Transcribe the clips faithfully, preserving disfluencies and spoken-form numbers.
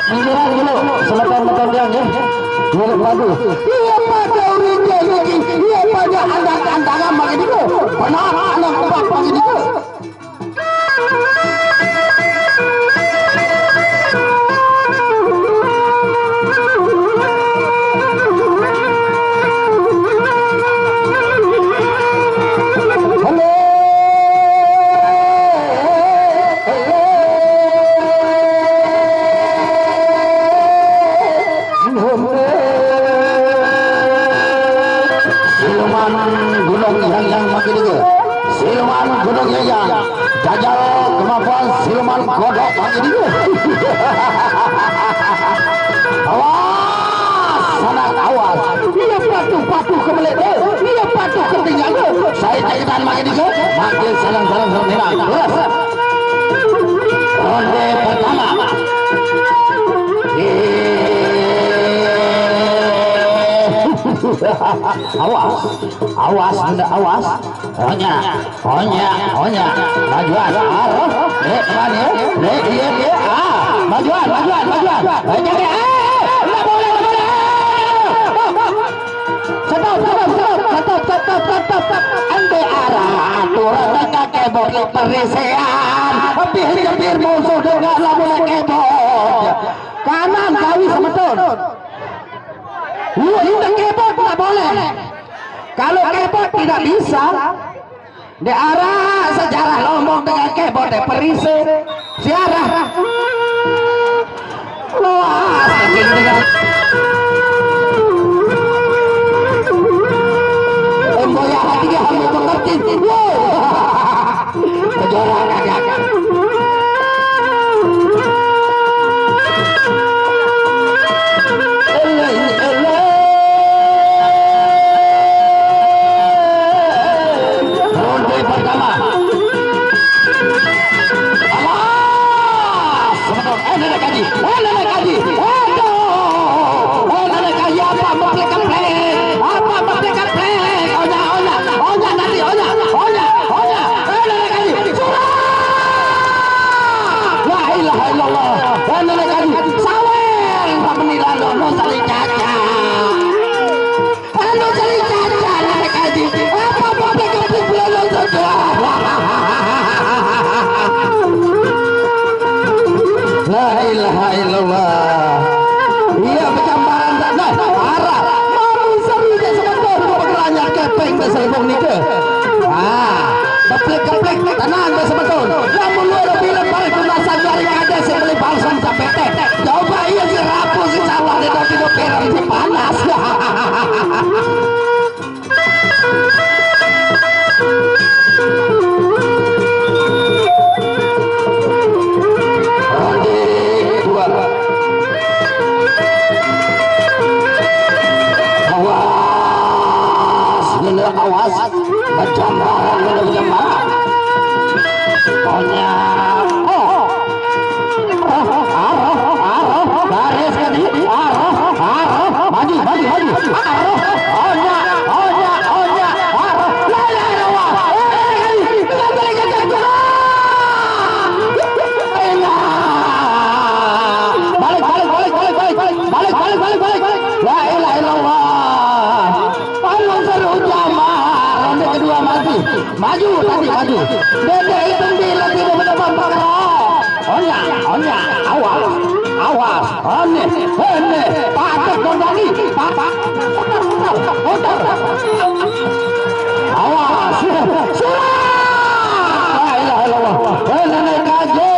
Pinggiran dulu, semeton-meton dia nggih. Dulu padu. Iya pada urip dia niki. Iya pada andang-andangan bagi dulu. Benar andang kuat bagi dulu. Siluman Gunung Yang Yang makin dulu. Siluman Gunung Yang Yang. Jajal kemampuan siluman godok makin dulu. Awas, sanak awas. Iya patuh-patuh ke belit dia. Iya patuh ke tinggal dia. Saya carikan makin dulu. Makin salang-salang salang hilang. Terus. Ronde pertama. Awas, awas, Bunda, awas. Onya, onya, onya. Majuan, arah. Dek, kemana? Dek, iya, iya. Ah, majuan, majuan, majuan. Onya, dek. Ah, nggak boleh, nggak boleh. Stop, stop, stop, stop, stop, stop, stop, stop. Ande arah aturan dengan kebok perisian. Lebih jebir musuh dengan lamun kebok. Kanan, gawi semeton. Lu ini kebok nggak boleh. Kalau kebok tidak bisa, di arah sejarah Lombok dengan kebok teh perisi. Sejarah. Wah, saking dengan Emboya hati dia hamil mengerti. Wow. Kejuaraan kagak. Eleh, eleh. Ronde pertama. Awas! Sebentar. Eh, Nenek Kaji. Eh, Nenek Kaji. Aduh. Eh, Nenek Kaji, apa meplek-keplek? Apa meplek-keplek? Onya, onya. Onya nanti, onya. Onya, onya. Eh, Nenek Kaji. Surah! La ilaha illallah. Eh, Nenek Kaji. Sawer. Pemenilan lo, lo saling caca. Anu jadi jajan, Nenek Kaji. Apa-apa, Nenek Kaji, belum tentu. La ilaha illallah. Iya, pecambaran, nah, arah. Mami seru dia sebentar, gua berkelanya kepeng, dia selebong nika. Ah, keplek-keplek, tenang, dia sebentar. Lamun lu ada film, balik tunasan dari kada, saya beli balsam sampai teh. Coba iya si rapuh, si salah, dia nanti gua perang, si panas. Ronde kedua. Awas, bener awas. Berjambaran, bener berjambaran. Konyol. Oh. Arah, arah, arah, garis ke di, arah, arah, maju, maju, maju, arah, onya, onya, onya, arah, la ilaha illallah, la ilaha illallah, la ilaha illallah, balik, balik, balik, la ilaha illallah, alun seru jamaah, ronde kedua maju. Maju, tadi maju. Dede itu bila tidak mendapat perkara. Onya, onya, awas, awas, aneh, aneh, patok kondali, patok, putar, putar, putar. Awas, surat. La ilaha illallah. Eh, Nenek Kaji.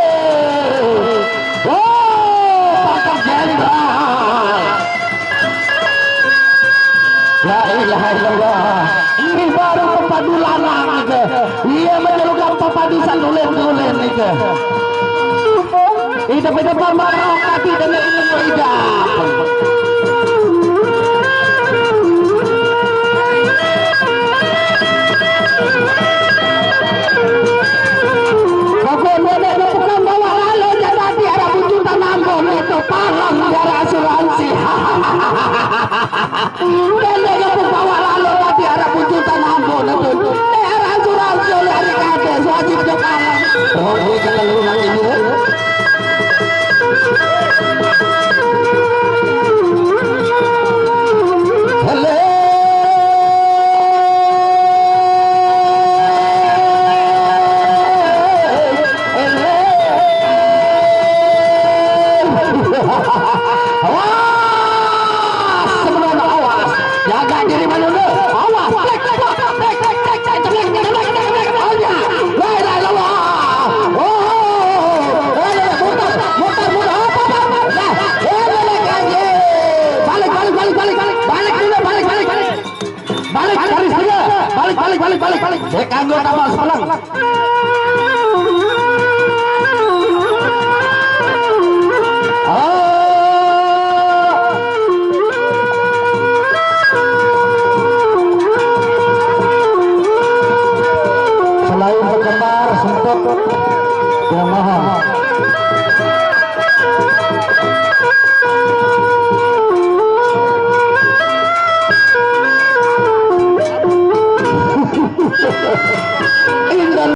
Oh, patok jenderal. La ilaha illallah. Ini baru pepadu lanang itu. Iya, menyerukan pepadu sandulen-dulen itu. Itu beda pembarang kaki dengan ilmu ida. Pokok nenek bukan bawa lalu jadi arah bujutan Ambon itu palang darah asuransi. Dende gabung bawa lalu tadi arah bujutan Ambon itu. Eh, arah asuransi oleh hari kades wajib dia palang. Oh, ini kata lu nanti dulu. Awas, teman-teman, awas. Jaga diri, mana lu? Awas. Plek, plek, plek, plek, plek, plek, plek, plek, plek, plek, plek. Awas. La ilaha illallah. Oh, eh, eh, muter, muter, muter. Hop, hop, hop, hop. Lah, eh, balik, anjing. Balik, balik, balik, balik, balik. Balik dulu, balik, balik, balik. Balik, balik, balik, balik, balik, balik, balik. Dia kanggo